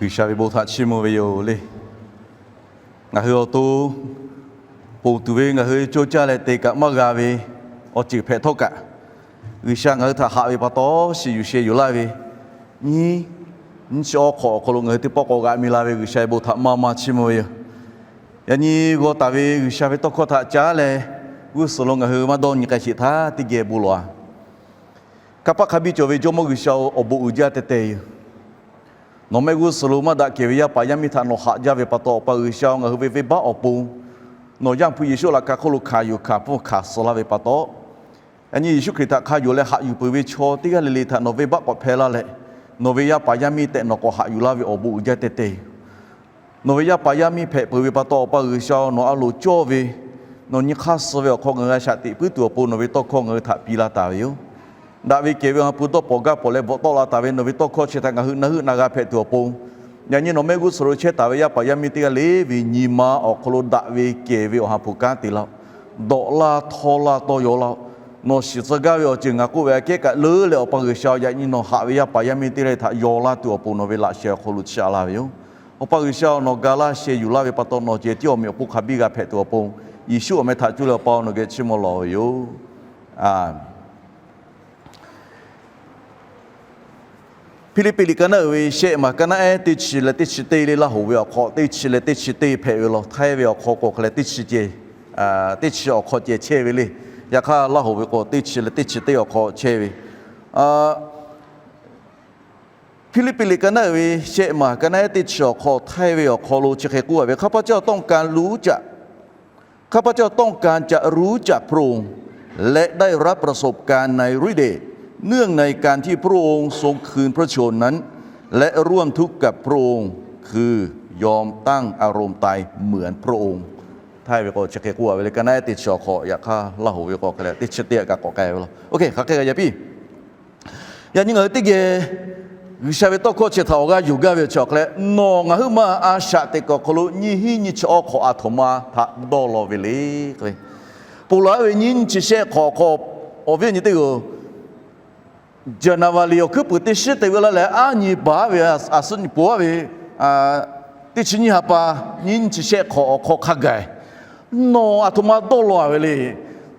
G'uiˬsha ve bon htaꞈ chiˇ mvuh ve yoˬ le. Ngaˬ hui awˬ to ponˬ tuˬ ve ngaˬ hui co caˇ leh te kaꞈ maˇ g'a ve awˬ ceuˬ hpehꞈ htawˇ kaꞈ, G'uiˬsha ngaˬ hui htaꞈ haꞈ ve pa taw, shiˍ yuˬ sheh yuˬ laˇ ve nyiˇ nyiˇ chi awˬ hk'awꞈ awˬ hk'aw lo ngaˬ hui teˇ pawˆ k'awꞈ g'aꞈ mi la ve G'uiˬsha ve bon htaꞈ maˇ maˇ chiˇ mvuh ve yoˬ. Yaꞈ nyi g'aw taˍ ve G'uiˬsha ve tawˇ hkawˇ htaꞈ caˉ leh, g'uˇ suhˍ lo ngaˬ hui maˇ dawˇ nyi k'ai sheˍ htaˇ teˇ geh bon lawˬ-a. Kanˇ paˆ hk'a biˇ cawˬ ve Jawˇmawˇ G'uiˬsha-oˬ, awˬ bon uiˍ jaˇ teh teh yoˬ. Nawˬ mehˆ g'uˇ suhˍ lo maˇ daꞈ kehˬ ve yaˇ paˍ yaˇ miˇ htaꞈ nawˬ haꞈ jaˇ ve pa taw, Awˬ pa G'uiˬsha-oˬ, ngaˬ hui ve venˇbaˆ awˬ pon nawˬ Yaˇ hpu Yeˍsuˆ laꞈ ka hk'oˆ lo hkanˍ yuˬ hkanˍ pfuhˇ hkanˍ suh laˇ ve pa taw, yaꞈ nyi Yeˍsuˆ Hkriꞈ htaꞈ hk'a yonˍ leh haꞈ yuˬ peuˬ ve chaw teˇ g'aˇ le le htaꞈ nawˬ venˇbaˆ k'awꞈ hpehˇ laˇ leh, nawˬ ve yaˇ paˍ yaˇ miˇ tehꞈ nawˬ k'awꞈ haꞈ yuˬ laˇ ve awˬ bon uiˍ jaˇ teh teh yoˬ. Nawˬ ve yaˇ paˍ yaˇ miˇ hpehꞈ peuˬ ve pa taw, Awˬ pa G'uiˬsha-oˬ, nawˬ a loˍ cawˇ ve, nawˬ nyi hk'aˇ suh ve awˬ hk'aw ngaˬ hui a shaꞈ teꞈ puiˉ tuˬ awˬ pon nawˬ ve tawˇ hkawˇ ngaˬ hui htaꞈ piˇ laˇ taˍ ve yoˬ. Daꞈ ve kehˬ ve awˬ ha hpu dawˇ pawˍ gaˇ pawˍ leh bvuhꞈ tawˆ la taˍ ve nawˬ ve tawˇ hkawˇ chi htaꞈ ngaˬ hui na heuˆ na g'a hpehꞈ tuˬ awˬ pon, yaꞈ nyi nawˬ mehˆ g'uˇ suhˍ lo chehˇ taˍ ve yaˇ paˍ yaˇ miˇ teˇ g'aˇ le ve nyi ma awˬ hk'aw lo daꞈ ve kehˬ ve awˬ ha hpu kanˉ te laˇ-oˆ. Dawꞈ laˇ htawˇ laˇ tawˇ yaw laˇ-oˆ. Nawˬ shiˍ tcuh gaˇ ve awˬ ceuˬ ngaˬ k'oˆ ve aꞈ kehˉ kaꞈ leuˉ leh, Awˬ pa G'uiˬsha-oˬ, yaꞈ nyi nawˬ haꞈ ve yaˇ paˍ yaˇ miˇ teˇ g'aˇ htaꞈ yaw laˇ tuˬ awˬ pon nawˬ ve laꞈ sheh awˬ hk'aw lo chiˇ aꞈ laˇ ve yoˬ. Awˬ pa G'uiˬsha-oˬ, nawˬ ga laˇ sheh yuˬ laˇ ve pa taw, nawˬ ceh tiˉ awˬ meꞈ awˬ hponˇ hk'a biˇ g'a hpehꞈ tuˬ awˬ pon, Yeˍsuˆ awˬ meh htaꞈ cuˇ leh Awˬ pa-oˬ, nawˬ geh chiˇ mvuh lawˬ ve yoˬ. Hpiˇliˇpiˆ liꞈ ka naˉ uiˍ ve shehˆ maˬ, ka naˉ ehˉ teˇ chi leh teˇ chi teˇ le, Laˇ hoꞈ ve awˬ hk'aw teˇ chi leh teˇ chi teˇ hpehꞈ ve law. Htaiˇ ve awˬ hk'aw k'o hk'aˬ leh teˇ chi ceh, teˇ chi awˬ hk'aw ceh chehˇ ve le. Yaꞈ hk'aˇ Laˇ hoꞈ ve k'o teˇ chi leh teˇ chi teˇ awˬ hk'aw chehˇ ve. Hpiˇliˇpiˆ liꞈ ka naˉ uiˍ ve shehˆ maˬ, ka naˉ ehˉ teˇ chi awˬ hk'aw Htaiˇ ve awˬ hk'aw lo chi hk'e k'oˆ a ve, ข้าพเจ้าต้องการรู้จัก ข้าพเจ้าต้องการจะรู้จักพระองค์ และได้รับประสบการณ์ในฤทธิ์เดช เนื่องในการที่พระองค์ทรงคืนพระชนม์นั้น และร่วมทุกข์กับพระองค์ คือยอมตั้งอารมณ์ตายเหมือนพระองค์ Htaiˇ ve k'o chi hk'e k'oˆ a ve le, ka naˉ ehˉ teˇ chi awˬ hk'aw, yaꞈ hk'aˇ Laˇ hoꞈ ve k'o hk'e leh teˇ chi teˇ kaꞈ k'awꞈ k'ai ve law. Oˇ hk'e hk'aˬ hk'e g'a yaˇ piˇ. Yaꞈ nyi ngaˬ hui teˇ geh G'uiˬsha ve tawˇ hkawˇ chi htaꞈ awˬ g'aˇ yuˬ gaˇ ve chi awˬ hk'e leh, nawˬ ngaˬ huiˉ ma a shaꞈ teꞈ kuiˬ awˬ hk'aw lo nyiˇ hinˉ nyiˇ chi awˬ hk'awꞈ aˬ htoꞈ ma htaꞈ dawˇ law ve le. Ponˬ laˬ ve nyiˇ hinˉ nyiˇ chi shehˆ hk'awꞈ awˬ hk'aw, awˬ viˉ awˬ nyi teˇ g'aˇ-oˬ, January awˬ hkuiˉ puiˍ teˇ shiˉ te ve laˇ leh, aˉ nyi baˬ ve, aˬ suhˉ nyi poˬ aˉ ve, teˇ chi nyiˇ ha pa, nyiˇ nyiˇ chi shehˆ hk'awꞈ awˬ hk'aw hk'a gaˬ, nawˬ aˬ htoꞈ ma dawˇ law a ve le.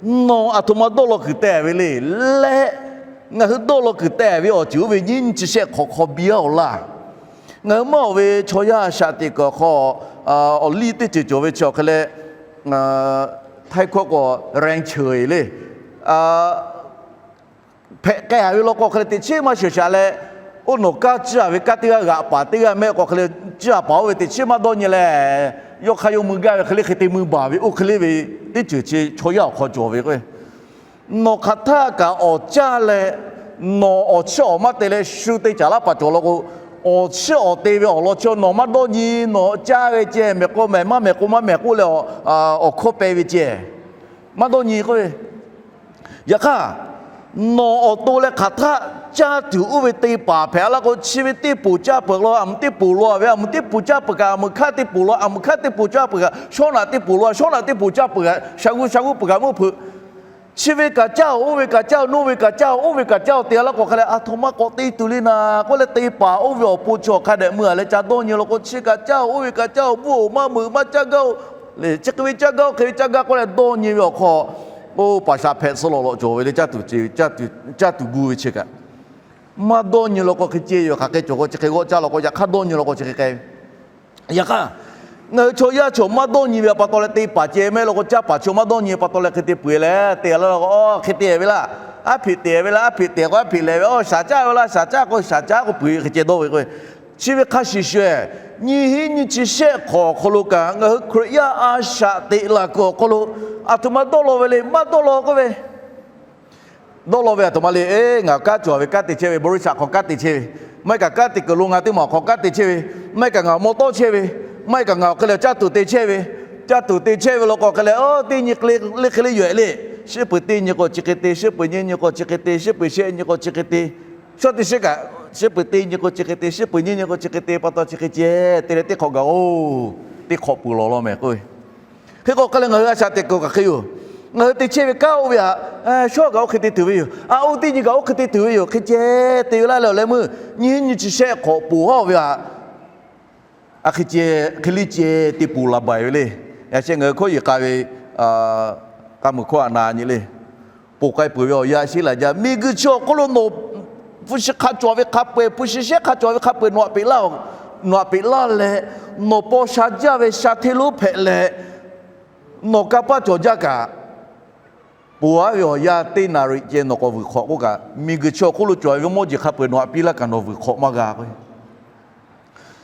Nawˬ aˬ htoꞈ ma dawˇ law kuiˬ teh ve le. Leh ngaˬ hui dawˇ law kuiˬ teh ve awˬ ceuˬ oˇ ve nyiˇ nyiˇ chi shehˆ hk'awꞈ hk'aw biˇ aˉ-oˬ laˇ. Ngaˬ hui maˇ oˬ ve chaw yaˇ a shaꞈ teꞈ kuiˬ awˬ hk'aw, awˬ liˇ teˇ ceuˬ cawˬ ve chi awˬ hk'e leh, Htaiˇ hkawˇ k'o แรงเฉื่อย le. Hpehꞈ k'ai a ve law k'o hk'e leh teꞈ chiˉ maˇ sheuˍ shaꞈ leh, oˇ nawˬ kaˇ ciˇ a ve kanˉ teˇ g'aˇ g'aꞈ paˍ teˇ g'aˇ mehˆ k'o hk'e leh, ciˇ a paˍ oˇ ve teˇ chiˉ maˇ dawˇ nyi leh, yawˇ hk'aˇ yawˇ mui gaˇ ve hk'e le hk'e te mui baˬ ve oˇ hk'e le ve teˇ ceuˬ chi chaw yaˇ awˬ hk'aw cawˬ ve k'o, nawˬ hk'aˬ htaˇ kaꞈ awˬ caˇ leh, nawˬ awˬ chiˇ awˬ maˇ te leh shu te caˍ laˇ paˍ cawˬ law k'o, awˬ chiˇ awˬ te ve awˬ lawn chi nawˬ maˇ dawˇ nyi. Nawˬ caˇ ve ceh mehˍ k'o mehˍ, maˇ mehˍ k'o maˇ mehˍ k'oˆ leh, awˬ hkawˇ peh ve ceh maˇ dawˇ nyi k'oˆ ve. Yaꞈ hk'aˇ, nawˬ awˬ to leh hk'aˬ htaˇ caˇ tuˬ oˇ ve te paˍ hpehꞈ laˇ k'o, chi ve teˇ poˬ caˇ peuˬ law, aˬ mvuh teˇ poˬ law ve, aˬ mvuh teˇ poˬ caˇ peuˬ kaꞈ, aˬ mvuh hkanˇ teˇ poˬ law, aˬ mvuh hkanˇ teˇ poˬ caˇ peuˬ kaꞈ, shawˉ naꞈ teˇ poˬ law, shawˉ naꞈ teˇ poˬ caˇ peuˬ kaꞈ, shaˍ g'uˇ shaˍ g'uˇ peuˬ kaꞈ meuˇ hpeuꞈ. Chi ve kaꞈ caˇ-oˬ, oˇ ve kaꞈ caˇ-oˬ, oˇ ve kaꞈ caˇ-oˬ, oˇ ve kaꞈ caˇ-oˬ te a laˇ k'o hk'a leh, aˬ htoꞈ ma k'awꞈ te tuˬ le naˍ k'oˆ leh, te paˍ oˇ ve awˬ pon chi awˬ hk'a dehꞈ mui a leh ca dawˇ nyi law k'o, chi kaꞈ caˇ-oˬ, oˇ ve kaꞈ caˇ-oˬ, bvuhˆ-oˬ, maˇ meuꞈ maˇ caˇ gaˇ-oˬ, le chi hk'e ve caˇ gaˇ-oˬ, hk'e ve caˇ gaˇ k'oˆ leh dawˇ nyi ve awˬ hk'aw, oˇ paˍ shaꞈ hpehꞈ suh lawˬ lawꞈ cawˬ ve le, caˇ tuˬ ce, caˇ tuˬ gu ve chi kaꞈ maˇ dawˇ nyi law k'o hk'e ceh yoˬ. Hk'aˬ hk'e cawˬ k'o chi hk'e g'awˆ caˇ law k'o, yaꞈ hk'aˇ dawˇ nyi law k'o chi hk'e k'ai ve. Yaꞈ hk'aˇ, ngaˬ hui chaw yaˇ chaw maˇ dawˇ nyi ve pa taw leh te paˍ ceh mehˆ law k'o, caˇ paˍ chaw maˇ dawˇ nyi pa taw leh hk'e te peuˬ leh te a laˇ k'o, hk'e te ve laˇ, aˉ hpeꞈ te ve laˇ, aˉ hpeꞈ te k'o aˉ hpeꞈ leh ve, shaˍ caˇ ve laˇ, shaˍ caˇ k'o shaˍ caˇ k'o peuˬ hk'e ceh dawˇ ve k'o, chi ve hk'a shuˍ shuˍ, nyiˇ hinˉ nyiˇ chi shehˆ hk'awꞈ awˬ hk'aw lo kaꞈ ngaˬ hui Hkriꞈ yaˇ a shaꞈ teꞈ laˬ kuiˬ awˬ hk'aw lo aˬ htoꞈ ma dawˇ law ve le, maˇ dawˇ law k'oˆ ve. Dawˇ law ve aˬ htoꞈ ma le. Eˬ, ngaˬ kanˉ cawˬ ve kanˉ te chehˇ ve, บริษัท hk'aw kanˉ te chehˇ ve, maˇ heˆ kaꞈ kanˉ te kuiˬ lo ngaˬ teˇ maˬ awˬ hk'aw kanˉ te chehˇ ve, maˇ heˆ kaꞈ ngaˬ มอเตอร์ chehˇ ve, maˇ heˆ kaꞈ ngaˬ awˬ hk'e leh caˇ tuˬ te chehˇ ve, caˇ tuˬ te chehˇ ve law k'o hk'e leh, oˇ teˇ nyi hk'e le hk'e le yoˬ ehˍ le. Shiˉ peuˬ teˇ nyi k'o chi hk'e te, shiˉ peuˬ nyiˇ nyi k'o chi hk'e te, shiˉ peuˬ shehˆ nyi k'o chi hk'e te, shawˉ teˇ shiˉ kaꞈ, shiˉ peuˬ teˇ nyi k'o chi hk'e te, shiˉ peuˬ nyiˇ nyi k'o chi hk'e te pa taw chi hk'e ceh te leh teˇ hk'awꞈ gaˬ-oˬ, teˇ hk'awꞈ peuˬ lawˬ law mehˍ k'oˆ ve. Hk'e k'o hk'e leh ngaˬ hui a shaꞈ teꞈ kuiˬ kaꞈ hk'e yoˬ. Ngaˬ hui te chehˇ ve kanˉ oˇ ve htaꞈ, shawˉ kaꞈ oˇ hk'e te tuˬ ve yoˬ. A, oˇ teˇ nyi kaꞈ oˇ hk'e te tuˬ ve yoˬ. Hk'e ceh te ve laˇ leh awˬ leh meuˇ nyiˇ hinˉ nyiˇ chi shehˆ hk'awꞈ poˬ haˉ ve htaꞈ a hk'e ceh hk'e liˇ ceh te ponˬ laˬ baiˬ ve le. Yaꞈ sheh ngaˬ hui hkawˇ yeˬ k'ai ve k'a muiˬ hkawˇ a na nyi le. Ponˬ k'ai peuˬ ve awˬ yanˇ sheˉ laˬ jaˇ. Miˬguiˬ chi awˬ hk'oˆ lo nawˬ hpu shi hk'a cawˬ ve hk'a peu-eˬ, hpu shi shehˉ hk'a cawˬ ve hk'a peu-eˬ nawˬ htaꞈ peꞈ laˇ leh, nawˬ paw sha jaˇ ve sha hteˇ lonˉ hpehꞈ leh, nawˬ kanˇ paˆ cawˬ jaˇ kaꞈ, ponˬ aˉ ve awˬ yanˇ teˇ naˍ riˍ ceh nawˬ k'awꞈ vuiˬ hk'awꞈ k'oˆ kaꞈ, miˬguiˬ chi awˬ hk'oˆ lo cawˬ ve mawˇ jeˬ hk'a peu-eˬ nawˬ htaꞈ piˇ laˇ kaꞈ nawˬ vuiˬ hk'awꞈ maˇ g'a k'o.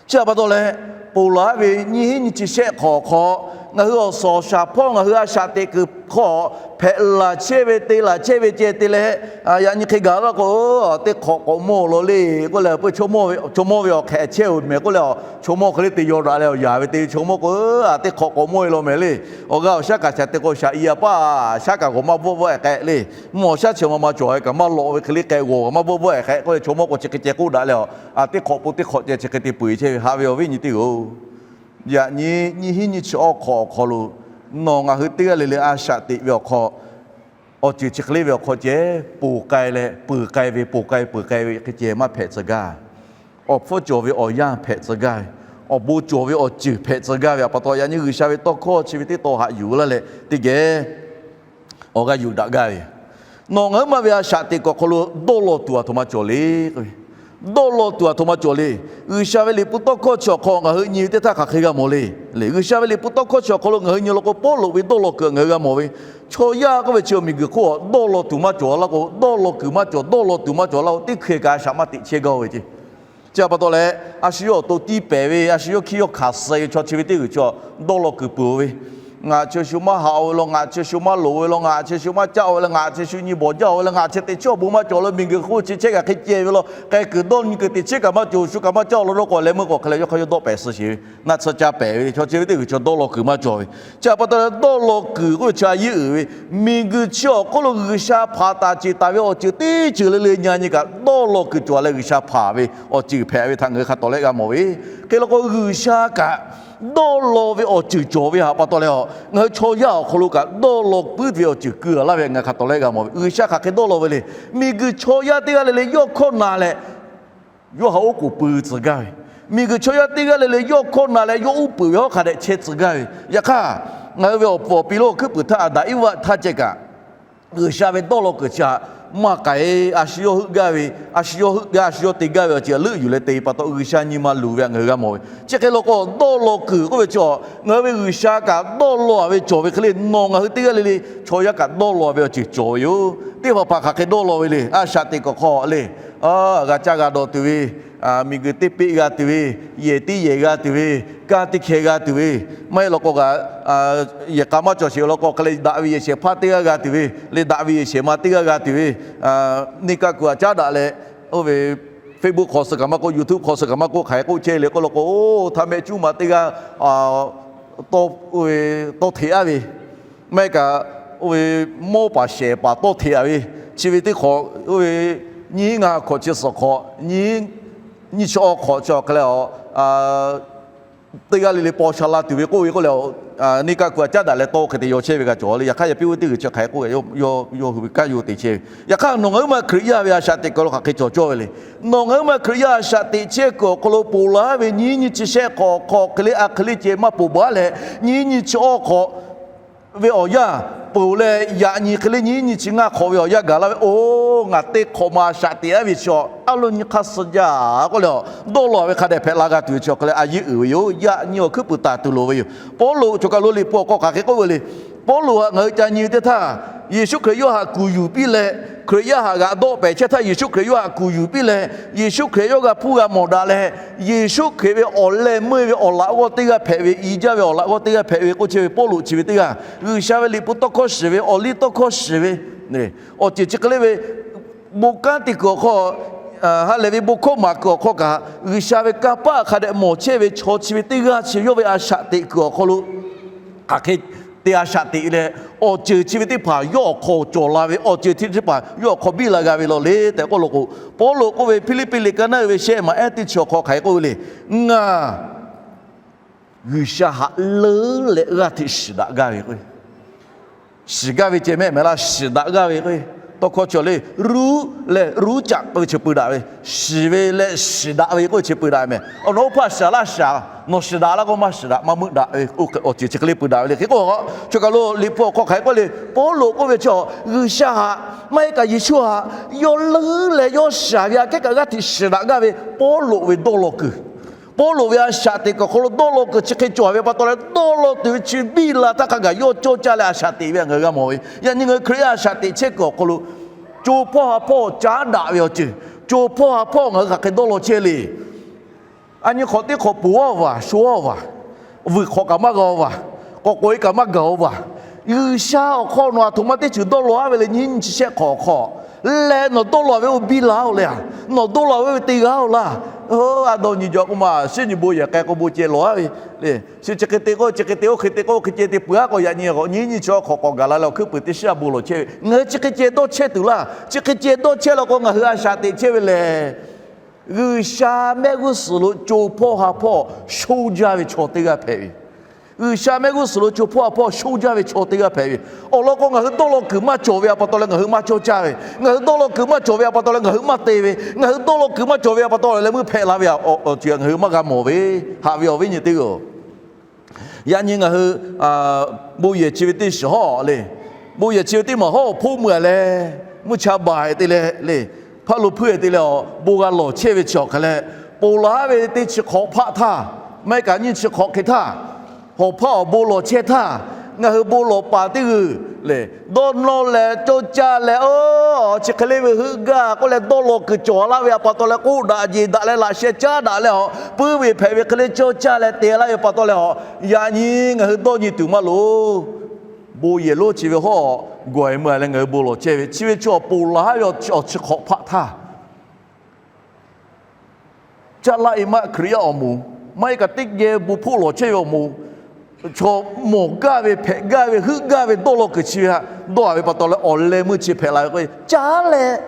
Chi htaꞈ pa taw leh, ponˬ laˬ ve nyiˇ hinˉ nyiˇ chi shehˆ hk'awꞈ hk'aw, ngaˬ hui awˬ suhˍ awˬ shaˍ hpawˇ ngaˬ hui a shaꞈ teꞈ kuiˬ hk'aw hpehꞈ laˬ chehˇ ve te laˬ chehˇ ve ceh te leh, yaꞈ nyi hk'e gaˬ laˇ k'o, teˇ hk'awꞈ k'awꞈ mawˇ law le k'oˆ leh, chaw mawˇ ve awˬ hk'ehꞈ chehˇ-oˬ mehˍ k'oˆ leh, chaw mawˇ hk'e le te yaw daꞈ leh awˬ yaˍ ve te ve chaw mawˇ k'o, teˇ hk'awꞈ k'awꞈ mawˇ ve law mehˍ le. Awˬ g'aˇ awˬ shaˉ kaꞈ shaˍ te k'o shaˍ i a paˇ, shaˉ kaꞈ g'awˬ maˇ bvuhˆ bvuhˆ ehˍ k'ehꞈ le. Mvuhˇ awˬ shaˉ chi ma ma cawˬ e kaꞈ maˇ lawꞈ ve hk'e le k'ehꞈ g'awˬ maˇ bvuhˆ bvuhˆ ehˍ k'ehꞈ k'oˆ leh, chaw mawˇ k'o chi hk'e ceh k'oˆ daꞈ leh, a teˇ hk'awꞈ po teˇ hk'awꞈ ceh chi hk'e te peu-eˬ chehˇ ve haꞈ ve awˬ viˉ nyi teˇ-oˬ. Yaꞈ nyi nyiˇ hinˉ nyiˇ chi awˇ hk'awꞈ awˬ hk'aw lo, nawˬ ngaˬ hui teˇ g'aˇ le le a shaꞈ teꞈ ve awˬ hk'aw, awˬ ceuˬ chi hk'e le ve awˬ hk'aw ceh ponˬ k'ai leh peuˬ k'ai ve, ponˬ k'ai peuˬ k'ai ve hk'e ceh maˇ hpehꞈ tcuh gaˇ. Awˬ hpfuhˇ cawˬ ve awˬ yanˇ hpehꞈ tcuh gaˇ ve, awˬ bon cawˬ ve awˬ ceuˬ hpehꞈ tcuh gaˇ ve htaꞈ pa taw, yaꞈ nyi G'uiˬsha ve tawˇ hkawˇ chi ve teˇ taw haꞈ yuˬ laˇ leh teˇ geh awˬ g'aˇ yuˬ daꞈ gaˇ ve yoˬ. Nawˬ ngaˬ huiˉ ma ve a shaꞈ teꞈ kuiˬ awˬ hk'aw lo dawˇ law tuˬ a htoꞈ ma cawˬ le. Dawˇ law tuˬ a htoꞈ ma cawˬ le. G'uiˬsha ve liꞈ hpu tawˇ hkawˇ chi awˬ hk'aw ngaˬ hui nyi ve teˇ htaˇ hk'aˬ hk'e g'a mawˬ le. G'uiˬsha ve liꞈ hpu tawˇ hkawˇ chi awˬ hk'aw lo ngaˬ hui nyi law k'o, Pawˇluꞈ ve dawˇ law kuiˬ ngaˬ hui g'a mawˬ ve, chaw yaˇ k'oˆ ve chi miˬguiˬ hk'oˆ a dawˇ law tuˬ maˇ cawˬ laˇ k'o, dawˇ law kuiˬ maˇ cawˬ, dawˇ law tuˬ maˇ cawˬ laˇ k'o, teˇ hkui kaꞈ a shaꞈ maˇ teꞈ chehˇ gaˇ ve ce. Chi htaꞈ pa taw leh, a shu yawˇ awˬ to tiˇ pehˍ ve, a shu yawˇ hkiˇ yawˇ hkanˍ suh ve chaw chi ve teˇ g'uiˬ chi dawˇ law kuiˬ peuˬ ve, ngaˬ chi shu maˇ haꞈ-o ve law, ngaˬ chi shu maˇ loˍ ve law, ngaˬ chi shu maˇ caˆ-o ve law, ngaˬ chi shu nyi bawˬ jaˇ-o ve law, ngaˬ chi teꞈ chehˇ awˬ bon maˇ cawˬ lo, miˬguiˬ hk'oˆ chi chehˇ kaꞈ hk'e ceh ve law, k'ai kuiˬ dawˇ nyi kuiˬ teꞈ chehˇ kaꞈ maˇ cawˬ, shu kaꞈ maˇ caˆ-o law dawˇ k'o, leh meuˇ k'awꞈ hk'e leh yawˇ hk'aˇ yawˇ dawˆ pehˍ suh sheˍ ve, naˆ tsuhˇ caˇ pehˍ ve chaw chi ve teˇ g'uiˬ chi dawˇ law kuiˬ maˇ cawˬ ve. Chi htaꞈ pa taw leh dawˇ law kuiˬ k'oˆ ve chi a yeˇ uiˍ ve, miˬguiˬ chi awˬ hk'oˆ lo G'uiˬsha hpanˍ taˍ ceˬ taˍ ve awˬ ceuˬ teˇ ceuˬ le le nya nyi kaꞈ dawˇ law kuiˬ cawˬ leh G'uiˬsha hpanˍ ve awˬ ceuˬ hpehꞈ ve htaꞈ ngaˬ hui hk'a tawˍ lehˆ g'a mawˬ ve. Hk'e law k'o, G'uiˬsha kaꞈ dawˇ law ve awˬ ceuˬ cawˬ ve htaꞈ pa taw leh a, ngaˬ hui chaw yaˇ awˬ hk'aw lo kaꞈ dawˇ law puiˉ ve awˬ ceuˬ keu a laˇ ve ngaˬ hui hk'a tawˍ lehˆ g'a mawˬ ve. G'uiˬsha hk'aˬ hk'e dawˇ law ve le. Miˬguiˬ chaw yaˇ teˇ g'aˇ le le yawˇ hkawˇ na leh, yawˇ htaꞈ oˉ k'oˍ pui tcuh gaˇ ve, miˬguiˬ chaw yaˇ teˇ g'aˇ le le yawˇ hkawˇ na leh yawˇ uˉ peunˍ ve hawˉ hk'a dehꞈ chehˇ tcuh gaˇ ve. Yaꞈ hk'aˇ, ngaˬ hui ve awˬ puˍ awˬ pi lo hkuiˉ puiˍ htaˇ Aˍdanˍ Iˉvaˆ htaˇ ceh kaꞈ, G'uiˬsha ve dawˇ law kuiˬ chi htaꞈ maˇ k'ai, a shu yawˇ heuˆ gaˇ ve, a shu yawˇ heuˆ gaˇ, a shu yawˇ te gaˇ ve awˬ ceuˬ htaꞈ leuˆ yuˬ leh te pa taw G'uiˬsha nyi ma luˬ ve htaꞈ ngaˬ hui g'a mawˬ ve. Chi hk'e law k'o, dawˇ law kuiˬ k'oˆ ve chi a, ngaˬ hui ve G'uiˬsha kaꞈ dawˇ law ve cawˬ ve hk'e le, nawˬ ngaˬ hui teˇ g'aˇ le le chaw yaˇ kaꞈ dawˇ law ve awˬ ceuˬ cawˬ ve yoˬ. Teˇ hpaˍ hpaˍ hk'aˬ hk'e dawˇ law ve le. A shaꞈ teꞈ kuiˬ hk'aw le, g'a caˇ g'a dawˬ tuˬ ve, miˬguiˬ teˇ peˆ g'a tuˬ ve, yehˬ teˇ yehˬ g'a tuˬ ve, kanˇ teˇ hkeh g'a tuˬ ve, maˇ heˆ law k'o kaꞈ, yehˬ k'a maˇ cawˬ sheˍ law k'o hk'e leh daꞈ ve yehˬ shehˍ hpaˇ teˇ g'aˇ g'a tuˬ ve, leh daꞈ ve yehˬ shehˍ ma teˇ g'aˇ g'a tuˬ ve, neˇ kaˆ kuiˬ htaꞈ caˉ daꞈ leh, oˇ ve Facebook hk'aw suh kaꞈ maˇ k'oˆ, YouTube hk'aw suh kaꞈ maˇ k'oˆ, hk'aˬ hk'e k'oˆ chehˇ le k'oˆ law k'o, oˇ htaˇ mehˆ cuˉ ma teˇ g'aˇ tawˇ hteꞈ-aˉ ve, maˇ heˆ kaꞈ, oˇ ve mawˇ paˍ shehˍ paˍ tawˇ hteꞈ-a ve, chi ve teˇ hk'awꞈ oˇ ve nyiˇ hinˉ ngaˇ hk'awꞈ chi suhˍ hk'awꞈ, nyiˇ hinˉ nyiˇ chi awˇ hk'awꞈ chi awˬ hk'e leh a, teˇ g'aˇ le le paw sha la tuˬ ve k'oˆ ve k'oˆ leh, neˇ kaˆ kuiˬ htaꞈ caˉ daꞈ leh tawˇ hk'e te yaw chehˇ ve g'a cawˬ le. Yaꞈ hk'aˇ yaꞈ piˇ oˇ teˇ g'uiˬ chi hk'aˬ hk'e k'oˆ, yawˇ hui ve kanˉ yawˇ te chehˇ ve. Yaꞈ hk'aˇ nawˬ ngaˬ huiˉ ma Hkriꞈ yaˇ ve a shaꞈ teꞈ kuiˬ lo hk'aˬ hk'e cawˬ cawˇ ve le. Nawˬ ngaˬ huiˉ ma Hkriꞈ yaˇ a shaꞈ teꞈ chehˇ kuiˬ awˬ hk'aw lo ponˬ laˬ ve nyiˇ hinˉ nyiˇ chi shehˆ hk'awꞈ hk'aw hk'e le a hk'e le ceh maˇ ponˬ baˬ leh, nyiˇ hinˉ nyiˇ chi awˇ hk'awꞈ ve awˬ yanˇ ponˬ leh, yaꞈ nyi hk'e le nyiˇ hinˉ nyiˇ chi ngaˇ hk'awꞈ ve awˬ yanˇ gaˬ laˇ ve, oˇ ngaˬ teˇ hk'awꞈ ma a shaꞈ teꞈ-aˉ ve chi a, a lo nyi hk'aˇ suh jaˇ k'oˆ leh, dawˇ law ve hk'a dehꞈ hpehꞈ la g'a tuˬ ve chi awˬ hk'e le a yeˇ uiˍ ve yoˬ. Yaꞈ nyi awˬ hkuiˉ puiˍ taˍ tuˬ loˍ ve yoˬ. Pawˇluꞈ choˬ kaˬ lo liꞈ hpu awˬ hk'aw hk'aˬ hk'e k'oˆ ve le. Pawˇluꞈ htaꞈ ngaˬ hui ca nyi ve teˇ htaˇ, Yeˍsuˆ Hkriꞈ yawˇ htaꞈ kuˬ yuˬ piˇ leh, Hkriꞈ yaˇ htaꞈ g'aꞈ dawˆ pehˍ chehˇ htaˇ, Yeˍsuˆ Hkriꞈ yawˇ htaꞈ kuˬ yuˬ piˇ leh, Yeˍsuˆ Hkriꞈ yawˇ g'a hpuˇ g'a mawˬ daꞈ leh, Yeˍsuˆ Hkriꞈ ve awˬ leh meuˇ ve awˬ laꞈ g'awˇ teˇ g'aˇ hpehꞈ ve, i jaˇ ve awˬ laꞈ g'awˇ teˇ g'aˇ hpehꞈ ve k'oˆ chehˇ ve Pawˇluꞈ chi ve teˇ g'aˇ, G'uiˬsha ve liꞈ hpu tawˇ hkawˇ shiˍ ve, awˬ liˇ tawˇ hkawˇ shiˍ ve, awˬ ceuˬ chi hk'e le ve bon kanˉ te kuiˬ awˬ hk'aw, ha lehˬ ve bon hkawˇ maˍ kuiˬ awˬ hk'aw kaꞈ, G'uiˬsha ve kanˇ paˆ hk'a dehꞈ mawˬ chehˇ ve chaw chi ve teˇ g'aˇ chi yawˇ ve a shaꞈ teꞈ kuiˬ awˬ hk'aw lo hk'aˬ hk'e te a shaꞈ teꞈ leh, awˬ ceuˬ chi ve teˇ hpaˍ yawˇ awˬ hk'aw cawˬ la ve, awˬ ceuˬ chi teˇ hpaˍ yawˇ awˬ hk'aw biˇ la g'a ve law le tehꞈ k'oˆ law k'o, Pawˇluꞈ k'oˆ ve Hpiˇliˇpiˆ liꞈ ka naˉ uiˍ ve shehˆ maˬ ehˉ teˇ chi awˬ hk'aw hk'aˬ hk'e k'oˆ ve le. Ngaˬ G'uiˬsha haꞈ leuˉ leh g'aˇ hteꞈ shiˍ daꞈ gaˇ ve k'o, shiˍ gaˇ ve ceh mehˆ mehˍ laˇ, shiˍ daꞈ gaˇ ve k'o, Tawˇ hkawˇ chi le, รู้ leh รู้จัก k'oˆ ve chi pui daꞈ ve, shiˍ ve leh shiˍ daꞈ ve k'oˆ ve chi pui daꞈ mehˍ. Awˬ nawˬ oˇ hpaˇ shaˍ laˇ shaˍ, nawˬ shiˍ daꞈ laˇ k'o maˇ shiˍ daꞈ, maˇ meuˆ daꞈ ve, awˬ ceuˬ chi hk'e le pui daꞈ ve le. Hk'e k'o, choˬ kaˬ lo Liꞈ hpu awˬ hk'aw hk'aˬ hk'e k'oˆ le, Pawˇluꞈ k'oˆ ve chi, G'uiˬsha htaꞈ maˇ heˆ kaꞈ Yeˍsuˆ htaꞈ yawˇ leuˉ leh yawˇ shaˍ ve aꞈ kehˉ kaꞈ g'aˇ hteꞈ shiˍ daꞈ gaˇ ve Pawˇluꞈ ve dawˇ law kuiˬ. Pawˇluꞈ ve a shaꞈ teꞈ kuiˬ awˬ hk'aw lo dawˇ law kuiˬ chi hk'e cawˬ ve pa taw leh, dawˇ law tuˬ ve chi biˇ la htaˇ hk'a gaˬ yawˇ cawˇ caˇ leh a shaꞈ teꞈ ve htaꞈ ngaˬ hui g'a mawˬ ve. Yaꞈ nyi ngaˬ hui Hkriꞈ yaˇ a shaꞈ teꞈ chehˇ kuiˬ awˬ hk'aw lo, co hpawˇ ha hpawˇ caˉ daꞈ ve awˬ ceuˬ, co hpawˇ ha hpawˇ ngaˬ hui hk'aˬ hk'e dawˇ law chehˇ le. A nyi hk'awꞈ teˇ hk'awꞈ poˬ aˉ vaˬ, sho aˉ vaˬ, vuiˬ hk'awꞈ kaꞈ maˇ g'a vaˬ, k'awꞈ k'oꞈ e kaꞈ maˇ gaˬ-o vaˬ. G'uiˬsha awˬ hk'aw nawˬ aˬ htoꞈ ma teˇ ceuˬ dawˇ law-a ve le, nyiˇ nyi chi shehˆ hk'awꞈ awˬ hk'aw lehˬ, nawˬ dawˇ law ve oˇ biˇ la-oˬ le, nawˬ dawˇ law ve oˇ ve te g'a-oˬ laˇ. A dawˇ nyi jaw k'o maˇ shiˉ nyi bon yehˬ k'ai k'o bon ceh lawˬ-a ve le. Chi chi hk'e te k'o chi hk'e te, oˇ hk'e te k'o oˇ hk'e ceh te peuˬ-a k'o, yaꞈ nyi k'o nyiˇ nyi chi awˬ hk'awꞈ k'awꞈ gaˬ la leh awˬ hkuiˉ puiˍ teˇ shiˉ a bon lawˬ chehˇ ve, ngaˬ hui chi hk'e ceh dawˇ chehˇ tuˬ laˇ. Chi hk'e ceh dawˇ chehˇ law k'o ngaˬ hui a shaꞈ teꞈ chehˇ ve lehˬ, G'uiˬsha mehˆ g'uˇ suhˍ lo co hpawˇ ha hpawˇ shonˇ jaˇ ve chaw teˇ g'aˇ hpehꞈ ve. G'uiˬsha mehˆ g'uˇ suhˍ lo co hpawˇ ha hpawˇ shonˇ jaˇ ve chaw teˇ g'aˇ hpehꞈ ve. Awˬ lawn k'o, ngaˬ hui dawˇ law kuiˬ maˇ cawˬ ve a pa taw leh ngaˬ hui maˇ cawˇ caˇ ve, ngaˬ hui dawˇ law kuiˬ maˇ cawˬ ve a pa taw leh ngaˬ hui maˇ te ve, ngaˬ hui dawˇ law kuiˬ maˇ cawˬ ve a pa taw leh leh meuˇ hpehꞈ la ve awˬ ceuˬ ngaˬ hui maˇ g'a mawˬ ve, haꞈ ve awˬ viˉ nyi teˇ g'aˇ-oˬ. Yaꞈ nyi ngaˬ hui bon yehˬ chi ve teˇ shiˍ hawˉ le, bon yehˬ chi ve teˇ maˬ hawˉ hpawˇ meuˇ-a leh, mvuhˇ cha baˬ-e te leh le, hpaˇ lo hpuiˇ-e te leh awˬ bon g'a lawˬ chehˇ ve chi awˬ hk'aˬ leh, ponˬ laˬ-a ve teˇ chi hk'awꞈ hpaˆ htaˇ, maˇ heˆ kaꞈ nyiˇ chi hk'awꞈ hk'e htaˇ, hawˬ hpaˇ awˬ bon lawˬ chehˇ htaˇ, ngaˬ hui bon lawˬ paˍ teˇ g'uiˬ le, dawˇ nawˇ leh cawˇ caˇ leh, oˇ, chi hk'e le ve heuˆ gaˇ k'oˆ leh dawˇ law kuiˬ cawˬ laˇ ve a pa taw leh k'oˆ daꞈ jeˬ daꞈ leh laꞈ sheh caˉ daꞈ leh awˬ puiˉ ve hpehꞈ ve hk'e le cawˇ caˇ leh te laˇ ve pa taw leh awˬ, yaꞈ nyi ngaˬ hui dawˇ nyi tuˬ maˇ loˍ. Bon yehˬ lonˉ chi ve hawˉ gawˬ-e meuˇ-a leh ngaˬ hui bon lawˬ chehˇ ve chi ve chaw ponˬ laˬ-a ve awˬ chi hk'awꞈ hpaˆ htaˇ, caˇ laˇ-e maˇ Hkriꞈ yaˇ awˬ moˍ, maˇ heˆ kaꞈ teˇ geh bon hpfuhˆ lawˬ chehˇ ve awˬ moˍ, chaw mawˬ gaˇ ve hpehꞈ gaˇ ve heuˆ gaˇ ve dawˇ law kuiˬ chi ve htaꞈ dawˇ-a ve pa taw leh awˬ leh meuˇ chi hpehꞈ la ve k'o, caˉ leh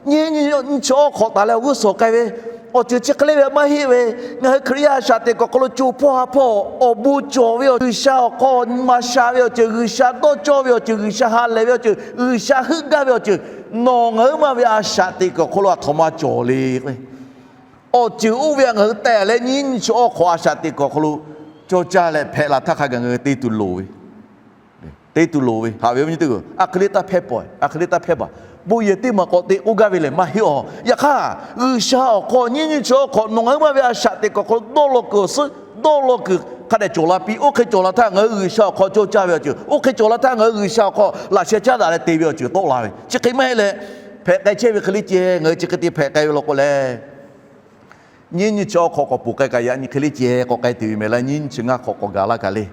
nyiˇ nyi chi awˬ hk'awꞈ taˍ leh awˬ g'uˇ suhˍ k'ai ve awˬ ceuˬ chi hk'e le ve maˇ heˆ ve, ngaˬ hui Hkriꞈ yaˇ a shaꞈ teꞈ kuiˬ awˬ hk'aw lo co hpawˇ ha hpawˇ awˬ bon cawˬ ve awˬ ceuˬ, G'uiˬsha awˬ hk'aw maˍ sha ve awˬ ceuˬ, G'uiˬsha dawˇ cawˇ ve awˬ ceuˬ, G'uiˬsha ha lehˬ ve awˬ ceuˬ, G'uiˬsha heuˆ gaˇ ve awˬ ceuˬ, nawˬ ngaˬ hui maˇ ve a shaꞈ teꞈ kuiˬ awˬ hk'aw lo aˬ htoꞈ ma cawˬ le k'o, awˬ ceuˬ oˇ ve htaꞈ ngaˬ hui teh leh nyiˇ nyi chi awˬ hk'awꞈ a shaꞈ teꞈ kuiˬ awˬ hk'aw lo cawˇ caˇ leh hpehꞈ la htaˇ hk'a gaˬ ngaˬ hui te tuˬ loˍ ve, te tuˬ loˍ ve, haꞈ ve awˬ viˉ nyi teˇ g'aˇ-oˬ. A hk'e le taˇ hpehˇ pawehˬ, a hk'e le taˇ hpehˇ baˬ. Bon yehˬ teˇ maˬ k'awꞈ te k'oˆ gaˇ ve lehˬ maˇ heˆ awˬ. Yaꞈ hk'aˇ, G'uiˬsha awˬ hk'aw nyiˇ nyi chi awˬ hk'awꞈ nawˬ ngaˬ hui maˇ ve a shaꞈ teꞈ kuiˬ awˬ hk'aw lo dawˇ law kuiˬ awˬ suhˉ, dawˇ law kuiˬ hk'a dehꞈ cawˬ la piˇ, oˇ hk'e cawˬ la htaˇ ngaˬ hui G'uiˬsha awˬ hk'aw cawˇ caˇ ve awˬ ceuˬ, oˇ hk'e cawˬ la htaˇ ngaˬ hui G'uiˬsha awˬ hk'aw laꞈ sheh caˉ daꞈ leh te ve awˬ ceuˬ tawˆ la ve, chi hk'e maˇ heˆ leh, hpehꞈ k'ai chehˇ ve hk'e le ceh ngaˬ hui chi hk'e te hpehꞈ k'ai ve law k'o leh, nyiˇ nyi chi awˬ hk'awꞈ k'awꞈ poˬ k'ai kaꞈ yaꞈ nyi hk'e le ceh k'awꞈ k'ai tuˬ ve mehˍ laˇ. Nyiˇ nyi chi ngaˇ hk'awꞈ k'awꞈ gaˬ laˇ kaꞈ le.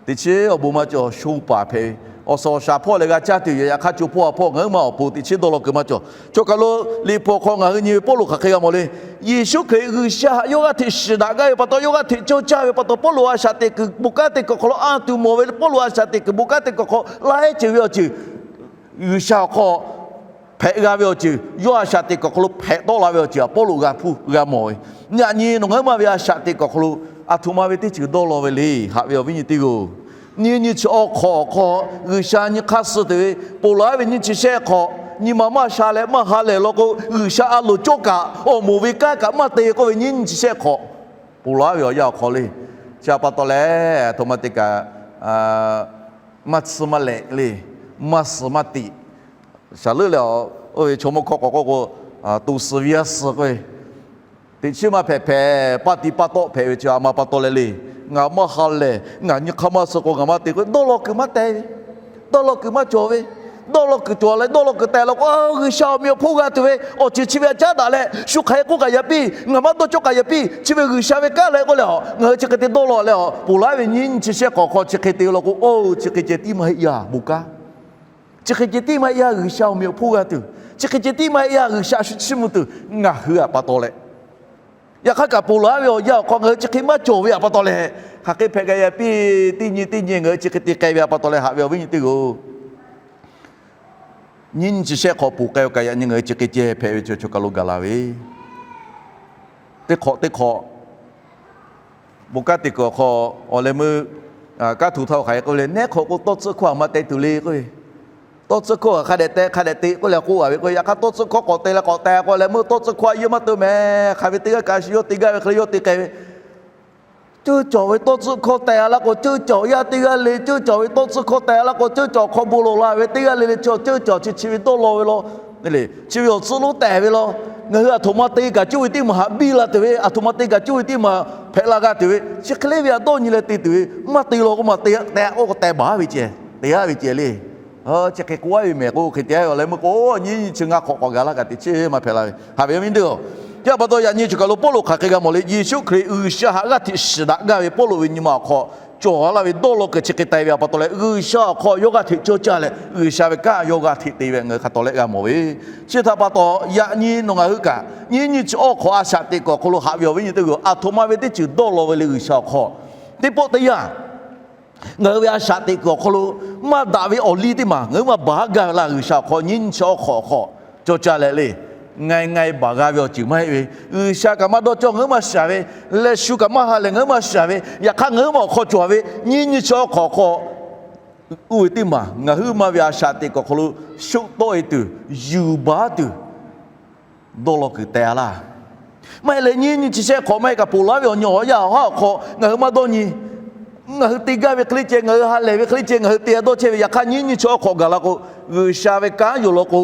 Teꞈ chiˉ awˬ bon maˇ cawˬ, sho paˍ hpehꞈ ve, awˬ suhˍ awˬ shaˍ hpawˇ leh g'a caˇ tuˬ yoˬ. Yaꞈ hk'aˇ co hpawˇ ha hpawˇ ngaˬ hui maˇ awˬ pon teꞈ chiˉ dawˇ law kuiˬ maˇ cawˬ. Chaw kaˬ lo Liꞈ hpu awˬ hk'aw ngaˬ hui nyi ve Pawˇluꞈ hk'aˬ hk'e g'a mawˬ le. Yeˍsuˆ Hkriꞈ G'uiˬsha htaꞈ yawˇ g'aˇ hteꞈ shiˍ daꞈ gaˇ ve pa taw, yawˇ g'aˇ hteꞈ cawˇ caˇ ve pa taw, Pawˇluꞈ a shaꞈ teꞈ kuiˬ bon kanˉ te kuiˬ awˬ hk'aw lo a tuˬ mawˬ ve le. Pawˇluꞈ a shaꞈ teꞈ kuiˬ bon kanˉ te kuiˬ awˬ hk'aw laiˉ ceuˬ ve awˬ ceuˬ G'uiˬsha awˬ hk'aw hpehꞈ g'a ve awˬ ceuˬ, yawˇ a shaꞈ teꞈ kuiˬ awˬ hk'aw lo hpehꞈ tawˆ la ve awˬ ceuˬ htaꞈ Pawˇluꞈ g'a hpuˇ g'a mawˬ ve. Yaꞈ nyi nawˬ ngaˬ hui maˇ ve a shaꞈ teꞈ kuiˬ awˬ hk'aw lo aˬ htoꞈ ma ve teˇ ceuˬ dawˇ law ve le, haꞈ ve awˬ viˉ nyi teˇ g'aˇ-oˬ. Nyiˇ nyi chi awˬ hk'awꞈ awˬ hk'aw G'uiˬsha nyi hk'aˇ suh tuˬ ve ponˬ laˬ ve nyiˇ nyi chi shehˆ hk'awꞈ, nyi ma maˇ sha leh maˇ ha lehˬ law k'o, G'uiˬsha a loˍ cawˇ kaꞈ awˬ moˍ ve kanˉ kaꞈ maˇ te k'oˆ ve nyiˇ nyi chi shehˆ hk'awꞈ ponˬ laˬ ve awˬ yanˇ awˬ hk'aw le. Chi a pa taw leh, aˬ htoꞈ ma te kaꞈ maˇ tsuhˇ maˇ lehꞈ le, maˇ suh maˇ tiꞈ. Shaˍ leuˆ leh, oˇ ve chaw mawˇ hkawˇ k'awꞈ k'oˆ k'o, to suh ve yaˇ suh k'oˆ ve, teꞈ chiˉ maˇ hpehꞈ hpehꞈ, paˇ tiꞈ paˇ tawˆ hpehꞈ ve chi a ma pa taw leh le. Ngaˬ maˇ ha lehˬ, ngaˬ nyi hk'aˇ maˇ suh k'o ngaˬ maˇ te k'oˆ ve, dawˇ law kuiˬ maˇ teh ve, dawˇ law kuiˬ maˇ cawˬ ve, dawˇ law kuiˬ cawˬ leh dawˇ law kuiˬ teh law k'o, G'uiˬsha awˬ meꞈ awˬ hponˇ g'a tuˬ ve awˬ ceuˬ chi ve htaꞈ caˉ daꞈ leh shu hk'aˬ hk'e k'oˆ kaꞈ yaꞈ piˇ, ngaˬ maˇ dawˇ cawˇ kaꞈ yaꞈ piˇ, chi ve G'uiˬsha ve kanˉ leh k'oˆ leh a, ngaˬ hui chi hk'e te dawˇ law leh a, ponˬ laˬ ve nyiˇ nyi chi shehˆ hk'awꞈ hk'aw chi hk'e te law k'o, oˇ, chi hk'e ceh tiˉ maˇ heˆ yaˇ bon kanˉ. Chi hk'e ceh tiˉ maˇ heˆ yaˇ G'uiˬsha awˬ meꞈ awˬ hponˇ g'a tuˬ, chi hk'e ceh tiˉ maˇ heˆ yaˇ G'uiˬsha shu chiˇ mvuh tuˬ ngaˬ hui a pa taw leh, yaꞈ hk'aˇ kaꞈ ponˬ laˬ ve awˬ yanˇ awˬ hk'aw ngaˬ hui chi hk'e maˇ cawˬ ve a pa taw leh, hk'aˬ hk'e hpehꞈ kaꞈ yaꞈ piˇ, teˇ nyi teˇ nyi ngaˬ hui chi hk'e te k'ai ve a pa taw leh, haꞈ ve awˬ viˉ nyi teˇ g'aˇ-oˬ, nyiˇ nyi chi shehˆ hk'awꞈ ponˬ k'ai-o kaꞈ yaꞈ nyi ngaˬ hui chi hk'e ceh hpehꞈ ve chi chaw kaˬ lo gaˬ la ve teˇ hk'awꞈ teˇ hk'awꞈ bon kanˉ te kuiˬ awˬ hk'aw awˬ leh meuˇ kanˉ htoꞈ htaˇ hk'aˬ hk'e k'oˆ ve le, nehˉ hk'awꞈ k'o tawˇ tcuhˆ hkawˇ a maˇ te tuˬ le k'oˆ ve, Tawˇ tcuhˇ hkawˇ hk'a dehꞈ te hk'a dehꞈ te k'oˆ leh k'oˆ a ve k'o, yaꞈ hk'aˇ tawˇ tcuhˇ hkawˇ k'awꞈ te leh k'awꞈ te k'o leh meuˇ tawˇ tcuhˇ hkawˇ a yehˇ maˇ te meh. Hk'aˬ ve teˇ g'aˇ kaꞈ a shu yawˇ te gaˇ ve hk'e le yawˇ te k'ai ve, ceuˇ cawˬ ve tawˇ tcuhˇ hkawˇ teh a laˇ k'o, ceuˇ cawˬ yaˇ teˇ g'aˇ le, ceuˇ cawˬ ve tawˇ tcuhˇ hkawˇ teh a laˇ k'o, ceuˇ cawˬ hk'aw bon lawˬ la ve teˇ g'aˇ le le, ceuˇ cawˬ chi chi ve dawˇ law ve law, chi ve awˬ tcuhˉ lonˉ tehˬ ve law, ngaˬ hui aˬ htoꞈ ma te kaꞈ cuˇ ve teˇ maˬ haꞈ biˇ la tuˬ ve, aˬ htoꞈ ma te kaꞈ cuˇ ve teˇ maˬ hpehꞈ la g'a tuˬ ve, chi hk'e le ve htaꞈ dawˇ nyi leh te tuˬ ve, maˇ te law k'o maˇ te, te k'o k'o teh baˬ ve ceh, te a ve ceh le. Chi hk'e k'oˆ a ve mehˬ k'o, hk'e te a ve awˬ leh meuˇ k'o, nyiˇ nyi chi ngaˇ hk'awꞈ k'awꞈ gaˬ laˇ kaꞈ teꞈ chiˉ maˇ hpehꞈ la ve. Haꞈ ve awˬ viˉ nyi teˇ-oˬ, chi htaꞈ pa taw yaꞈ nyi choˬ kaˬ lo Pawˇluꞈ hk'aˬ hk'e g'a mawˬ le. Yeˍsuˆ Hkriꞈ G'uiˬsha haꞈ g'aˇ hteꞈ shiˍ daꞈ gaˇ ve Pawˇluꞈ ve nyi ma awˬ hk'aw cawˬ a laˇ ve dawˇ law kuiˬ chi hk'e te ve htaꞈ pa taw leh, G'uiˬsha awˬ hk'aw yawˇ g'aˇ hteꞈ cawˇ caˇ leh G'uiˬsha ve kanˉ yawˇ g'aˇ hteꞈ te ve ngaˬ hui hk'a tawˍ lehˆ g'a mawˬ ve. Chi htaꞈ pa taw yaꞈ nyi nawˬ ngaˬ hui kaꞈ nyiˇ nyi chi awˇ hk'awꞈ a shaꞈ teꞈ kuiˬ awˬ hk'aw lo haꞈ ve awˬ viˉ nyi teˇ g'uˬ, aˬ htoꞈ ma ve teˇ ceuˬ dawˇ law ve le G'uiˬsha awˬ hk'aw. Teˇ pawˆ teˇ yanˇ, ngaˬ hui ve a shaꞈ teꞈ kuiˬ awˬ hk'aw lo maˇ daꞈ ve awˬ liˇ teˇ maˬ ngaˬ hui maˇ baˬ haˉ gaˇ ve laˇ. G'uiˬsha awˬ hk'aw nyiˇ nyi chi awˇ hk'awꞈ awˬ hk'aw cawˇ caˇ leh le, ngai ngai baˬ g'a ve awˬ ceuˬ maˇ heˆ ve, G'uiˬsha kaꞈ maˇ dawˇ cawˇ ngaˬ hui maˇ shiˍ ve, leh shu kaꞈ maˇ ha lehˬ ngaˬ hui maˇ shiˍ ve, yaꞈ hk'aˇ ngaˬ hui maˇ awˬ hk'aw cawˬ ve nyiˇ nyi chi awˇ hk'awꞈ awˬ hk'aw oˇ ve teˇ maˬ ngaˬ hui maˇ ve a shaꞈ teꞈ kuiˬ awˬ hk'aw lo shoˆ tawˆ e tuˬ, yuˬ baˬ tuˬ, dawˇ law kuiˬ teh a laˇ. Maˇ heˆ leh nyiˇ nyi chi shehˆ hk'awꞈ maˇ heˆ kaꞈ ponˬ laˬ ve awˬ nyi awˬ yanˇ awˬ haˉ awˬ hk'aw ngaˬ hui maˇ dawˇ nyi. Ngaˬ hui te gaˇ ve hk'e le ceh, ngaˬ hui ha lehˬ ve hk'e le ceh, ngaˬ hui te a dawˇ chehˇ ve, yaꞈ hk'aˇ nyiˇ nyi chi awˇ hk'awꞈ gaˬ la k'o, G'uiˬsha ve kanˉ yoˬ law k'o,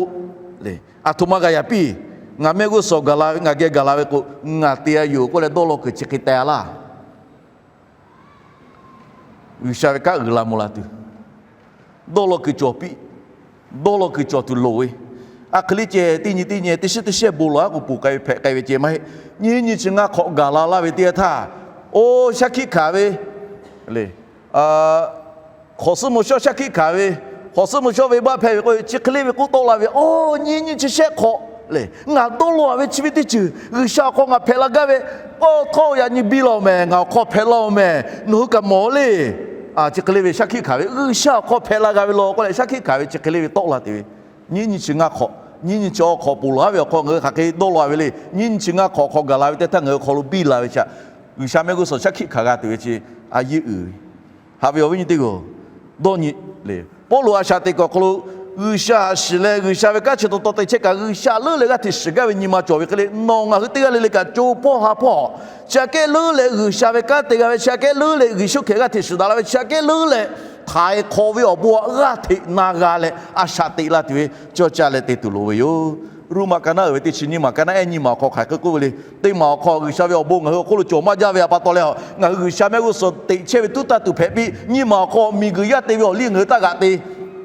aˬ htoꞈ ma g'a yaꞈ piˇ. Ngaˬ mehˆ g'uˇ suhˍ gaˬ la ve, ngaˬ geh gaˬ la ve k'o, ngaˬ te a yoˬ k'oˆ leh dawˇ law kuiˬ chi hk'e teh a laˇ. G'uiˬsha ve kanˉ uiˍ la mvuh la tuˬ, dawˇ law kuiˬ cawˬ piˇ, dawˇ law kuiˬ cawˬ tuˬ loˍ ve. A hk'e le ceh teˇ nyi teˇ nyi teˇ shiˉ teˇ shiˉ bon lawˬ a k'o ponˬ k'ai ve hpehꞈ k'ai ve ceh maˇ heˆ. Nyiˇ nyi chi ngaˇ hk'awꞈ gaˬ la laˇ ve teˇ yanˇ htaˇ, oˇ shaˉ hkiˆ hkanˍ ve le, hk'awꞈ suhˉ mvuh shawˉ shaˉ hkiˆ hkanˍ ve, hk'awꞈ suhˉ mvuh shawˉ venˇbaˆ hpehˇ ve k'o, chi hk'e le ve k'oˆ tawˆ la ve, oˇ nyiˇ nyi chi shehˆ hk'awꞈ le, ngaˬ dawˇ law a ve chi ve teˇ ceuˬ G'uiˬsha awˬ hk'aw ngaˬ hpehꞈ la gaˇ ve, oˇ htawˇ yaꞈ nyi biˇ la-oˬ mehˬ, ngaˬ awˬ hk'aw hpehꞈ la-oˬ mehˬ, nawˬ hui kaꞈ mawˬ le. Chi hk'e le ve shaˉ hkiˆ hkanˍ ve, G'uiˬsha awˬ hk'aw hpehꞈ la g'a ve law k'oˆ leh shaˉ hkiˆ hkanˍ ve chi hk'e le ve tawˆ la tuˬ ve, nyiˇ nyi chi ngaˇ hk'awꞈ, nyiˇ nyi chi awˇ hk'awꞈ ponˬ laˬ ve awˬ hk'aw ngaˬ hui hk'aˬ hk'e dawˇ law a ve le. Nyiˇ nyi chi ngaˇ hk'awꞈ hk'aw gaˬ la ve teˇ htaˇ ngaˬ hui awˬ hk'aw lo biˇ la ve chi, G'uiˬsha mehˆ g'uˇ suhˍ shaˉ hkiˆ hkanˍ g'a tuˬ ve chi a yeˇ uiˍ ve. Haꞈ ve awˬ viˉ nyi teˇ g'aˇ, dawˇ nyi le. Pawˇluꞈ a shaꞈ teꞈ kuiˬ awˬ hk'aw lo G'uiˬsha haꞈ shiˍ leh G'uiˬsha ve kanˉ chi taw taw te chehˇ kaꞈ, G'uiˬsha leuˉ leh g'aˇ hteꞈ shiˍ gaˇ ve nyi ma cawˬ ve hk'e le, nawˬ ngaˬ hui teˇ g'aˇ le le kaꞈ co hpawˇ ha hpawˇ chi aꞈ kehˉ leuˉ leh G'uiˬsha ve kanˉ te g'a ve, chi aꞈ kehˉ leuˉ leh Yeˍsuˆ Hkriꞈ g'aˇ hteꞈ shiˍ daꞈ la ve, chi aꞈ kehˉ leuˉ leh htaiˍ hk'awꞈ ve awˬ bon g'aˇ hteꞈ na g'a leh a shaꞈ teꞈ la tuˬ ve cawˇ caˇ leh te tuˬ loˍ ve yoˬ. Roˉmaꞈ ka naˉ uiˍ ve teˇ chi nyiˇ maˬ ka naˉ ehˉ nyiˇ maˬ awˬ hk'aw hk'aˬ hk'e k'oˆ ve le. Teˇ maˬ awˬ hk'aw G'uiˬsha ve awˬ bon ngaˬ hui awˬ hk'oˆ lo cawˬ maˇ jaˇ ve htaꞈ pa taw leh, ngaˬ hui G'uiˬsha mehˆ g'uˇ suhˍ teꞈ chehˇ ve tuˉ taˇ tuˬ hpehꞈ piˇ. Nyiˇ maˬ awˬ hk'aw miˬguiˬ yaˇ te ve awˬ liˇ ngaˬ hui taˇ g'aꞈ te.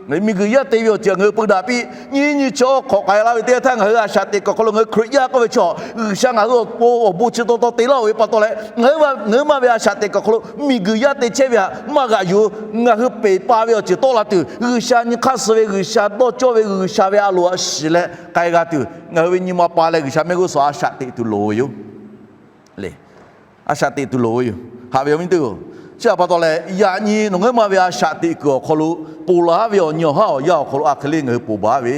Miˬguiˬ yaˇ te ve awˬ ceuˬ ngaˬ hui peu daꞈ piˇ. Nyiˇ nyi chi awˇ hk'awꞈ k'ai la ve teˇ yanˇ htaˇ ngaˬ hui a shaꞈ teꞈ kuiˬ awˬ hk'aw lo ngaˬ hui Hkriꞈ yaˇ k'oˆ ve chaw, G'uiˬsha ngaˬ hui awˬ pon awˬ bon chi taw taw te laˇ-oˬ ve pa taw leh, ngaˬ hui maˇ ve a shaꞈ teꞈ kuiˬ awˬ hk'aw lo miˬguiˬ yaˇ te chehˇ ve htaꞈ maˇ g'aꞈ yuˬ. Ngaˬ hui peˬ pa ve awˬ ceuˬ tawˆ la tuˬ, G'uiˬsha nyi hk'aˇ suh ve, G'uiˬsha dawˇ cawˇ ve, G'uiˬsha ve a loˍ htaꞈ shiˍ leh k'ai g'a tuˬ, ngaˬ hui ve nyi ma pa leh G'uiˬsha mehˆ g'uˇ suhˍ a shaꞈ teꞈ tuˬ loˍ ve yoˬ. A shaꞈ teꞈ tuˬ loˍ ve yoˬ. Haꞈ ve awˬ viˉ teˇ g'aˇ, chi htaꞈ pa taw leh yaꞈ nyi nawˬ ngaˬ hui maˇ ve a shaꞈ teꞈ kuiˬ awˬ hk'aw lo ponˬ laˬ ve awˬ nyi awˬ haˉ awˬ yanˇ awˬ hk'aw lo a hk'e le ngaˬ hui ponˬ baˬ ve,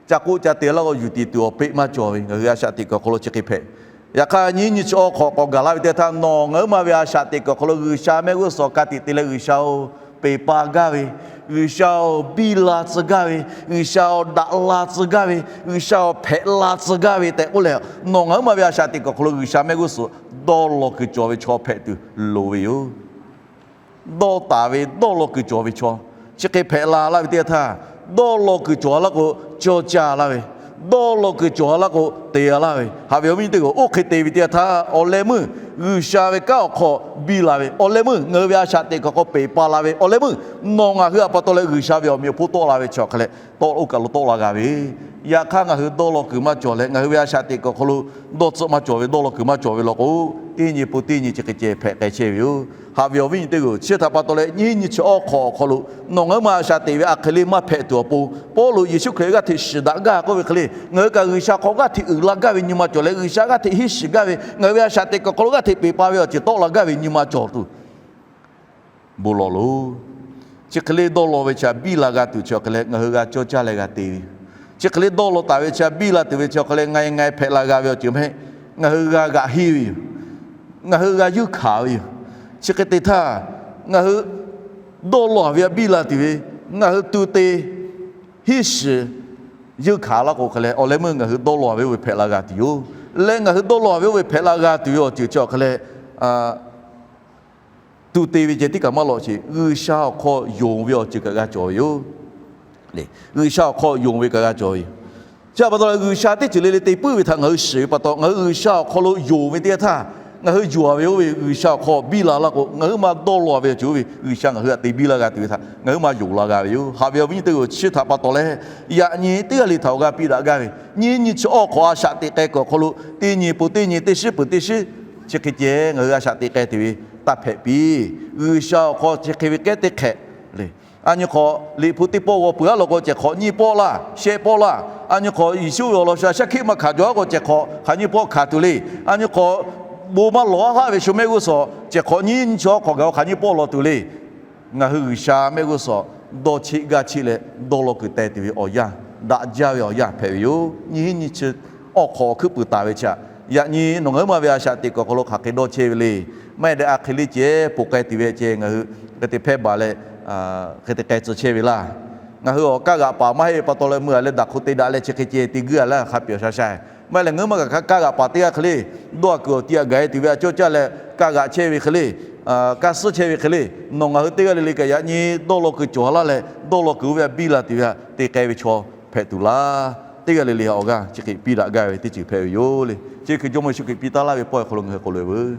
ca k'oˆ ca te laˇ k'o yuˬ tiˍ tuˬ awˬ peˆ maˇ cawˬ ve ngaˬ hui a shaꞈ teꞈ kuiˬ awˬ hk'aw lo chi hk'e hpehꞈ. Yaꞈ hk'aˇ nyiˇ nyi chi awˇ hk'awꞈ k'awꞈ gaˬ laˇ ve teˇ htaˇ nawˬ ngaˬ hui maˇ ve a shaꞈ teꞈ kuiˬ awˬ hk'aw lo G'uiˬsha mehˆ g'uˇ suhˍ ka tiꞈ te leh G'uiˬsha-oˬ, peˬ pa gaˇ ve, G'uiˬsha-oˬ, biˇ la tcuh gaˇ ve, G'uiˬsha-oˬ, daꞈ la tcuh gaˇ ve, G'uiˬsha-oˬ, hpehꞈ la tcuh gaˇ ve tehꞈ k'oˆ leh, nawˬ ngaˬ hui maˇ ve a shaꞈ teꞈ kuiˬ awˬ hk'aw lo G'uiˬsha mehˆ g'uˇ suhˍ dawˇ law kuiˬ cawˬ ve chaw hpehꞈ tuˬ loˍ ve yoˬ. Dawˇ taˍ ve dawˇ law kuiˬ cawˬ ve chaw, chi hk'e hpehꞈ la laˇ ve teˇ yanˇ htaˇ, dawˇ law kuiˬ cawˬ a laˇ k'o, cawˇ caˇ laˇ ve, dawˇ law kuiˬ cawˬ a laˇ k'o, te a laˇ ve. Haꞈ ve awˬ viˉ teˇ g'aˇ, oˇ hk'e te ve teˇ yanˇ htaˇ awˬ leh meuˇ G'uiˬsha ve kanˉ awˬ hk'aw biˇ la ve, awˬ leh meuˇ ngaˬ hui ve a shaꞈ teꞈ kuiˬ awˬ hk'aw peˬ pa la ve, awˬ leh meuˇ nawˬ ngaˬ hui htaꞈ pa taw leh G'uiˬsha ve awˬ meꞈ awˬ hponˇ tawˆ la ve chi awˬ hk'a leh tawˆ oˇ kaˬ lo tawˆ la g'a ve. Yaꞈ hk'aˇ ngaˬ hui dawˇ law kuiˬ maˇ cawˬ leh ngaˬ hui ve a shaꞈ teꞈ kuiˬ awˬ hk'aw lo dawˇ tcuhˆ maˇ cawˬ ve, dawˇ law kuiˬ maˇ cawˬ ve law k'o, teˇ nyi pon teˇ nyi chi hk'e ceh hpehꞈ k'ai chehˇ ve yoˬ. Haꞈ ve awˬ viˉ nyi teˇ g'aˇ, chi htaꞈ pa taw leh nyiˇ nyi chi awˇ hk'awꞈ awˬ hk'aw lo nawˬ ngaˬ hui maˇ a shaꞈ teꞈ ve a hk'e le maˇ hpehꞈ tuˬ awˬ pon, Pawˇluꞈ Yeˍsuˆ Hkriꞈ g'aˇ hteꞈ shiˍ daꞈ gaˇ k'oˆ ve hk'e le, ngaˬ hui kaꞈ G'uiˬsha hk'aw g'aˇ hteꞈ uiˍ la gaˇ ve nyi ma cawˬ leh, G'uiˬsha g'aˇ hteꞈ hiˉ shiˍ gaˇ ve, ngaˬ hui ve a shaꞈ teꞈ kuiˬ awˬ hk'aw lo g'aˇ hteꞈ peˬ pa ve awˬ ceuˬ tawˆ la gaˇ ve nyi ma cawˬ tuˬ bon lawˬ loˬ. Chi hk'e le dawˇ law ve chi htaꞈ biˇ la g'a tuˬ chi awˬ hk'a leh ngaˬ hui g'a cawˇ caˇ leh g'a te ve yoˬ. Chi hk'e le dawˇ law taˍ ve chi htaꞈ biˇ la tuˬ ve chi awˬ hk'a leh ngai ngai hpehꞈ la g'a ve awˬ ceuˬ maˇ heˆ. Ngaˬ hui g'a g'aꞈ henˇ ve yoˬ. Ngaˬ hui g'a yuˇ hkanˍ ve yoˬ. Chi hk'e te htaˇ, ngaˬ hui dawˇ law ve htaꞈ biˇ la tuˬ ve, ngaˬ hui tu te hiˉ shiˍ yeunˇ hkanˍ laˇ k'o hk'e leh, awˬ leh meuˇ ngaˬ hui dawˇ law ve oˇ ve hpehꞈ la g'a tuˬ yoˬ. Leh ngaˬ hui dawˇ law ve oˇ ve hpehꞈ la g'a tuˬ ve awˬ ceuˬ chi awˬ hk'e leh, tu te ve ceh tiˉ kaꞈ maˇ lawꞈ sheˍ. G'uiˬsha awˬ hk'aw yonˍ ve awˬ ceuˬ kaꞈ g'a cawˬ ve yoˬ. G'uiˬsha awˬ hk'aw yonˍ ve kaꞈ g'a cawˬ ve yoˬ. Chi pa taw leh G'uiˬsha teˇ ceuˬ le le te puiˉ ve htaꞈ ngaˬ hui shiˍ ve pa taw, ngaˬ hui G'uiˬsha awˬ hk'aw lo yonˍ ve teˇ yanˇ htaˇ, ngaˬ hui yuˬ-a ve oˇ ve G'uiˬsha awˬ hk'aw biˇ la laˇ k'o, ngaˬ hui ma dawˇ law ve awˬ ceuˬ oˇ ve G'uiˬsha ngaˬ hui htaꞈ te biˇ laˇ g'a tuˬ ve htaꞈ ngaˬ hui ma yonˍ la g'a ve yoˬ. Haꞈ ve awˬ viˉ nyi teˇ hpaˍ-oˬ, chi htaꞈ pa taw leh, yaꞈ nyi teˇ g'aˇ le htaꞈ awˬ g'aˇ piˇ daꞈ gaˇ ve, nyiˇ nyi chi awˬ hk'awꞈ a shaꞈ teꞈ k'ai kuiˬ awˬ hk'aw lo teˇ nyi pon teˇ nyi, teˇ shiˉ peuˬ teˇ shiˉ, chi hk'e ceh ngaˬ hui a shaꞈ teꞈ k'ai tuˬ ve taˇ hpehꞈ piˇ. G'uiˬsha awˬ hk'aw chi hk'e ve kehˉ teˇ hk'ehꞈ le. A nyi hk'awꞈ Liꞈ hpu teˇ pawˆ g'aw peuˬ-a law k'o, cehˬ hk'awꞈ nyiˇ pawˆ laˇ, shehˆ pawˆ laˇ. A nyi hk'awꞈ Yeˍsuˆ ve awˬ lawn sha shaˉ hkiˆ maˇ hkanˍ jaw-a k'o, cehˬ hk'awꞈ hk'aˬ nyiˇ pawˆ hkanˍ tuˬ le. A nyi hk'awꞈ bon maˇ lawˬ-a haˆ ve shu mehˆ g'uˇ suhˍ cehˬ hk'awꞈ nyiˇ nyi chi awˬ hk'awꞈ gaˬ-a hk'aˬ nyiˇ pawˆ lawˬ tuˬ le. Ngaˬ hui G'uiˬsha mehˆ g'uˇ suhˍ dawˇ cheˆ gaˇ cheˆ leh dawˇ law kuiˬ teh tuˬ ve awˬ yanˇ, daꞈ jaˇ ve awˬ yanˇ hpehꞈ ve yoˬ. Nyiˇ hinˉ nyiˇ chi awˬ hk'awꞈ awˬ hkuiˉ puiˍ taˍ ve chi htaꞈ, yaꞈ nyi nawˬ ngaˬ hui ma ve a shaꞈ teꞈ kuiˬ awˬ hk'aw lo hk'aˬ hk'e dawˇ chehˇ ve le. Maˇ heˆ leh a hk'e le ceh poˬ k'ai tuˬ ve ceh ngaˬ hui hk'e te hpehˇ baˬ leh, hk'e te k'ai tcuh chehˇ ve laˇ. Ngaˬ hui awˬ kaˇ g'aꞈ paˍ maˇ heˆ ve pa taw leh meuˇ-a leh daꞈ hk'oˆ te daꞈ leh chi hk'e ceh te guiˇ-a leh hk'a piawˬ sha sha. Maˇ heˆ leh ngaˬ hui ma kaꞈ kaˇ g'aꞈ paˍ teˇ g'aˇ hk'e le, dawˇ-a kuiˬ awˬ ti htaꞈ gaˬ-e tuˬ ve a cawˇ caˇ leh kaˇ g'aꞈ chehˇ ve hk'e le, kaˇ suhˉ chehˇ ve hk'e le, nawˬ ngaˬ hui teˇ g'aˇ le le kaꞈ yaꞈ nyi dawˇ law kuiˬ cawˬ laˇ leh dawˇ law kuiˬ oˇ ve htaꞈ biˇ la tuˬ ve htaꞈ te k'ai ve chaw hpehꞈ tuˬ laˇ. Teˇ g'aˇ le le awˬ g'aˇ chi hk'e piˇ daꞈ gaˇ ve teˇ ceuˬ hpehꞈ ve yoˬ le. Chi hk'e Jawˇmawˇ Yeˍsuˆ Hkriꞈ piˇ taˍ laˇ ve pawehˇ awˬ hk'aw lo ngaˬ hui k'oˆ loꞈ-e veuˬ.